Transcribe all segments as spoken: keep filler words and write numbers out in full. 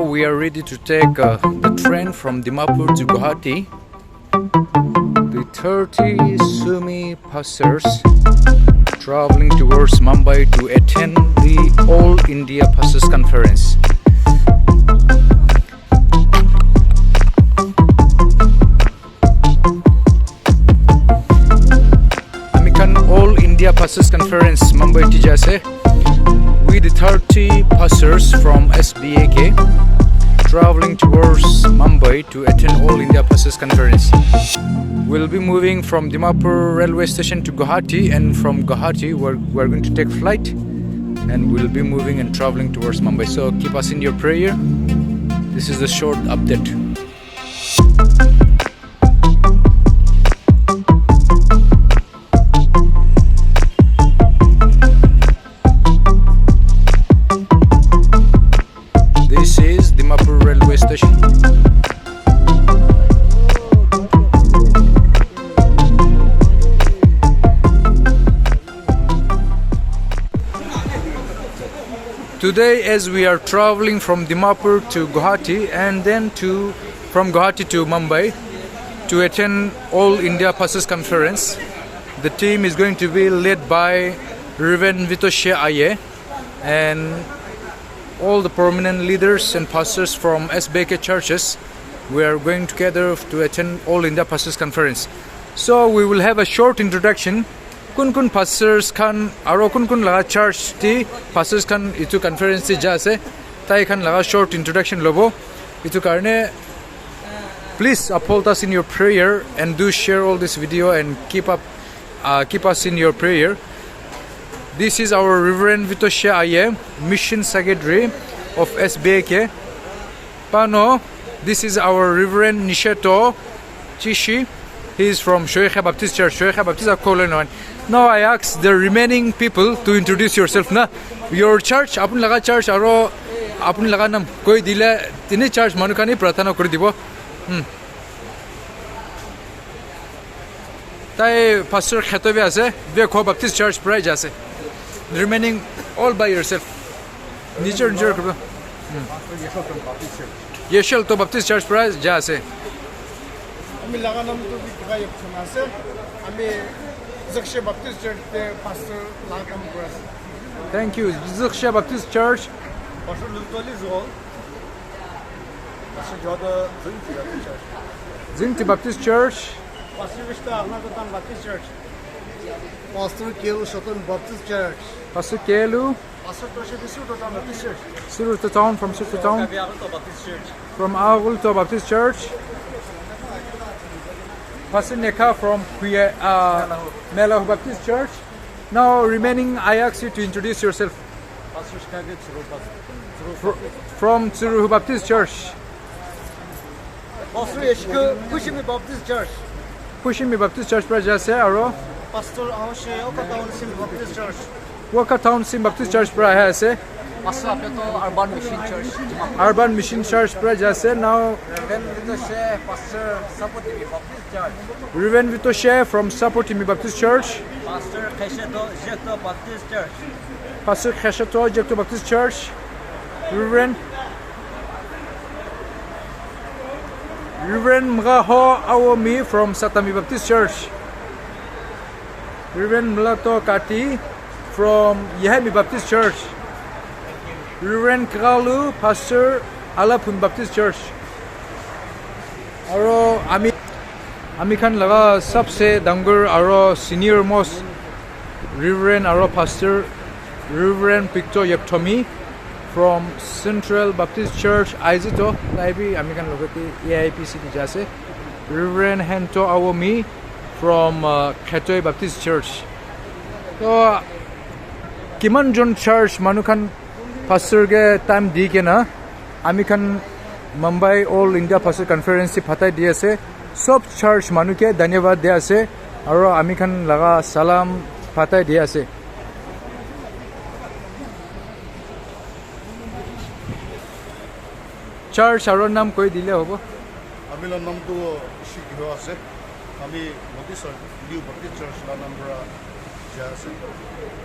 We are ready to take uh, the train from Dimapur to Guwahati. The thirty Sumi pastors traveling towards Mumbai to attend the All India Pastors Conference. Ami khan All India Pastors Conference Mumbai ti jai ase. We the thirty pastors from S B A K traveling towards Mumbai to attend All India Pastors Conference. We'll be moving from Dimapur railway station to Guwahati, and from Guwahati we're, we're going to take flight, and we'll be moving and traveling towards Mumbai. So keep us in your prayer. This is the short update. This is Dimapur railway station. Today, as we are traveling from Dimapur to Guwahati and then to from Guwahati to Mumbai to attend All India Pastors Conference, the team is going to be led by Reverend Vito She Aye and all the prominent leaders and pastors from S B K churches. We are going together to attend All India Pastors Conference. So we will have a short introduction. Kun kun pastors khan aro kun kun laga church ti pastors khan itu conference ti ja ase, tai khan laga short introduction lobo. Itu karne, please uphold us in your prayer and do share all this video and keep up, uh, keep us in your prayer. This is our Reverend Vito She Aye, Mission Secretary of S B A K. Pano, this is our Reverend Nisheto Chishi. He is from Shoyekha Baptist Church, Shoyekha Baptist Akkolenoan. Now I ask the remaining people to introduce yourself na. Your church, apun laga church, aro apun laga nam koi dile tini church manu khan hi prarthana kuri dibo. Hmm. Tai Pastor Khetobe ase, Vekho Baptist Church pra ja ase. Remaining all by yourself. Nijor nijor kuro. Yeshel to Baptist Church pra ja ase. Ami laga nam to bi kiba yop chana ase. Ami Zakshe Baptist Church te pastor laga kam kura ase. Thank you. Zakshe Baptist Church. Pastor Lutoli Zol. Pastor Jodo Zingti Baptist Church. Zingti Baptist Church. Pastor Vista Agnato Town Baptist Church. Pastor Kelu Shoton Baptist Church. Pastor Kelu. Pastor Toshe Bisu Town Baptist Church. Suruto Town, from Suruto Town. Kabi Agulto Baptist Church. From Agulto Baptist Church. Pastor Nekha from Kuya, uh, Melahu Baptist Church. Now remaining, I ask you to introduce yourself. Pastor Shikage Churu Baptist. Fr- from Tsuruhu Baptist Church. Pastor Yeshiko Kushimi Baptist Church. Kushimi Baptist Church pra ja ase, aro Pastor Aoshe Oka Town Sim Baptist Church. Oka Town Sim Baptist Church pra ahi ase. Pastor Apeto Urban Mission Church. Urban Mission Church pra ja ase. Now Reverend Vito She, Pastor Sapotimi Baptist Church. Reverend Vito She from Sapotimi Baptist Church. Pastor Khesheto Jeto Baptist Church. Pastor Khesheto Jeto Baptist Church. Reverend Reverend Mgaho Awomi from Satami Baptist Church. Reverend Mlato Kati from Yehemi Baptist Church. Reverend Kalu, Pastor Alapun Baptist Church. Aro ami, ami khan laga sabse dangor aro senior most Reverend aro Pastor Reverend Picto Yepthomi from Central Baptist Church Aizito, tai bi ami khan logate A I P C ti ja ase. Reverend Hento Awomi from uh, Khetoi Baptist Church. To kiman jon church manu khan pastor ke time di kena ami khan Mumbai All India Pastor Conference ti phatai di ase. Sob church manu ke dhanyavad di ase. Aro ami khan laga salam phatai di ase. Church aro nam koi dile hobo. Ami la nam tu Shikho ase. Ami Lotisa New Baptist Church la nam pra ja ase.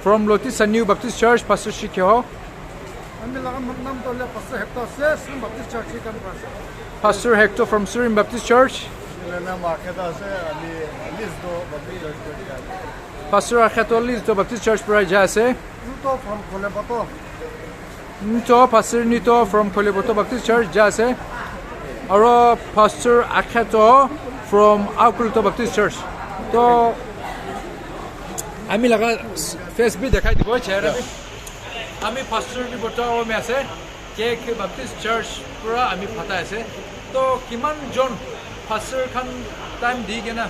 From Lotisa New Baptist Church, Pastor Shikho. Ami laga nam to le Pastor Hector ase, Surin Baptist Church hi kam kura ase. Pastor Hector from Surin Baptist Church. Ami laga nam Akheto ase, ami Listo Baptist Church kuri ase. Pastor Akheto Listo Baptist Church para jai ase. Nuto from Koleboto. Nuto, Pastor Nuto from Koleboto Baptist Church jai ase. Aro Pastor Akheto from Akulto Baptist Church. To ami laga face bi dekhai dibo, chehra bi. Ami Pastor bi borta ami ase, K K Baptist Church pura ami phatai ase. To kiman jon Pastor khan time di kena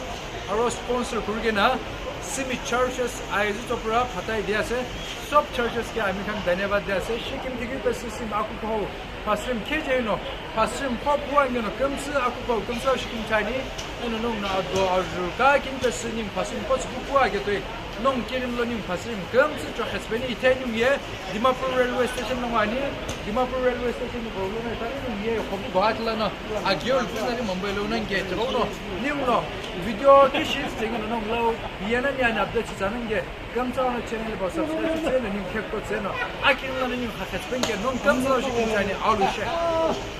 aro sponsor kuri kena simi churches aizu to pura phatai di ase. Sob churches ke ami khan dhanyabad di ase. Shikim thiki pe sisim aku ko Pastor ke je no, Pastor ko puan no, kamsi aku ko kamsi shikim chai ni. Eno nong na do azu ka kin pe sinim Pastor ko su puan ke to. Nong kirim lo ning Pastor kum su chwa khas beni ite nung ye Dimapur railway station nong ani. Dimapur railway station nong lo na tani nung ye khobu Guwahati la na. Agyo lu na ni Mumbai lo nang ge to no. Ning lo video ki shi sing no nong lo. Ye na ni ani update sa nang ge. Kum sa na channel ba subscribe se na ning khek ko se na. Akin la ning khas ben ge nong kum sa shi kin chai ni alu she.